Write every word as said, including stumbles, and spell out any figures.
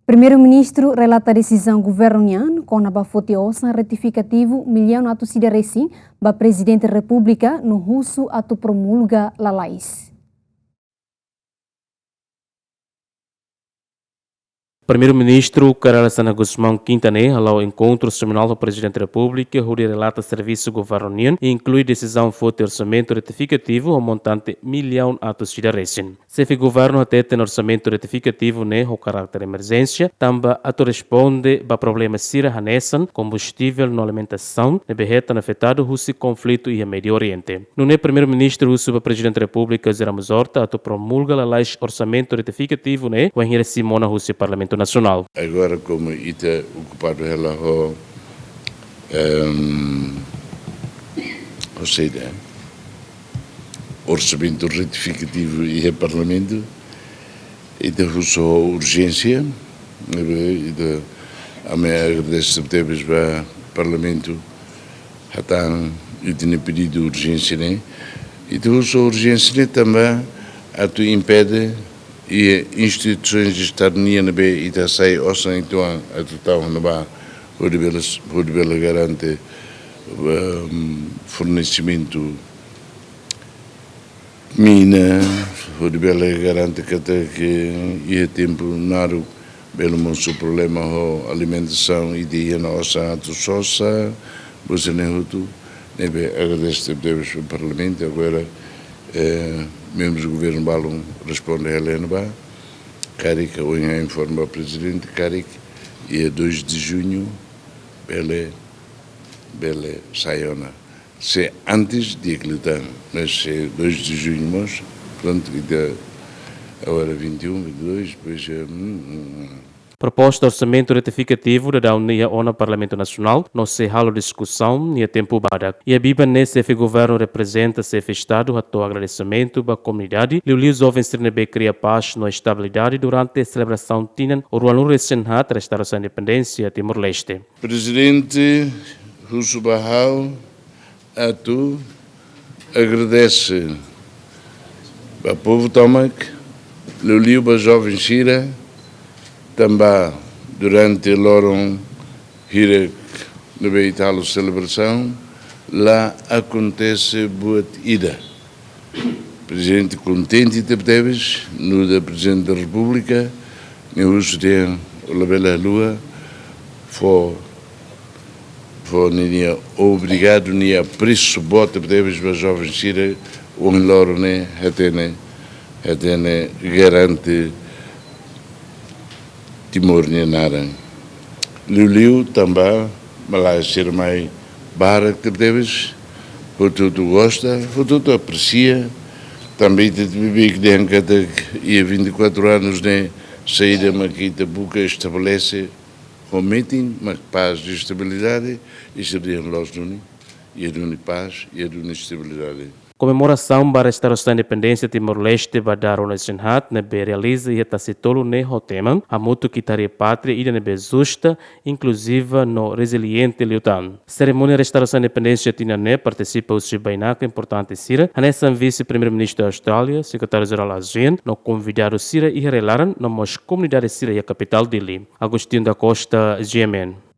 Primeiru-Ministru relata desizaun governu nian kona-ba foti osan retifikativu millaun atus ida resin ba Prezidente Repúblika no husu atu promulga lalais. Primeiru-Ministru Kay Rala Xanana Gusmão kinta ne'e hala'o enkontru semanál ho Prezidente Repúblika hodi relata servisu governu nian, inklui desizaun foti orsamentu retifikativu ho montante millaun atus ida resin. Xefe governu hateten orsamentu retifikativu ne'e ho karáter emerjénsia, tanba atu responde ba problema sira hanesan kombustivel no alimentasaun ne'ebé hetan afetadu husi konflitu iha Médiu Oriente. Nune'e Primeiru-Ministru husu ba Prezidente Repúblika José Ramos Horta atu promulga lalais orsamentu retifikativu ne'e wainhira simu ona husi Parlamentu Nasionál. Agora, como ita okupadu hela ho, ehm, ou seja, orsamentu retifikativu iha Parlamentu, ita husu urjénsia, ne'ebé ita, ami agradese tebes ba Parlamentu, hatán ita-nia pedidu urjénsia ne'e, ita husu urjénsia ne'e tanba atu impede iha instituisoens de Estadu nian ne'ebé ita hasai osan uitoan atu tau ona ba hodi bele, hodi bele garante, ehm, fornesimentu mina, hodi bele garante katak iha tempu naruk bele mosu problema ho alimentasaun, ita iha ona osan atu sosa, buat sira-ne'e hotu, ne'ebé agradese tebes ba Parlamentu, agora, eh, membrus governu balun responde hela ne'ebá, karik, ohin ha'u informa ba Prezidente, karik, iha dois de junho, bele, bele sai ona. Se antes di'ak liután, mas se dois de junho mós, prontu, ita agora vinte e um, vinte e dois, depois, eh, hum, hum, hum. Proposta orsamentu retifikativu daudaun ne'e iha ona Parlamentu Nasionál, no sei halo diskusaun iha tempu badak. Iha biban ne'e xefe governu reprezenta xefe Estadu hato'o agradesimentu ba komunidade, liuliu joven sira ne'ebé kria pás no estabilidade durante selebrasaun tinan ruanulu resin haat restaurasaun independénsia Timor-Leste. Prezidente husu ba ha'u atu agradese ba povu tomak, liuliu ba joven sira, tanba durante loron hirak ne'ebé ita halo selebrasaun, la akontese buat ida. Prezidente kontente tebetebes, nu'udar Prezidente da Repúblika, nia husu dehan labele haluha, fó, fó ninia obrigadu, nia apresu boot tebetebes ba joven sira, ohin loron ne'e, hatene, hatene garante Timor nia naran. Liuliu tanba malae sira mai barak tebetebes, hotu-hotu gosta, hotu-hotu apresia. Tanba ita tebes dehan katak iha vinte e quatro anos ne'e, saida mak ita buka estabelese ho metin, mak pás no estabilidade, i sira dehan loos duni, iha duni pás, iha duni estabilidade. Komemorasaun ba restaurasaun independénsia Timor-Leste ba dala rua resin haat ne'ebé realiza iha Tasitolu ne'e ho tema Hamutuk ita harii pátria ida ne'ebé justa, inkluziva no reziliente liután. Serimónia restaurasaun independénsia tinan ne'e partisipa husi bainaka importante sira, hanesan Vise-Primeiru-Ministru Austrália, Sekretáriu-Jerál ASEAN, no konvidadu sira iha rai-laran, no mós komunidade sira iha kapitál Dili. Agostinho da Costa, G M N.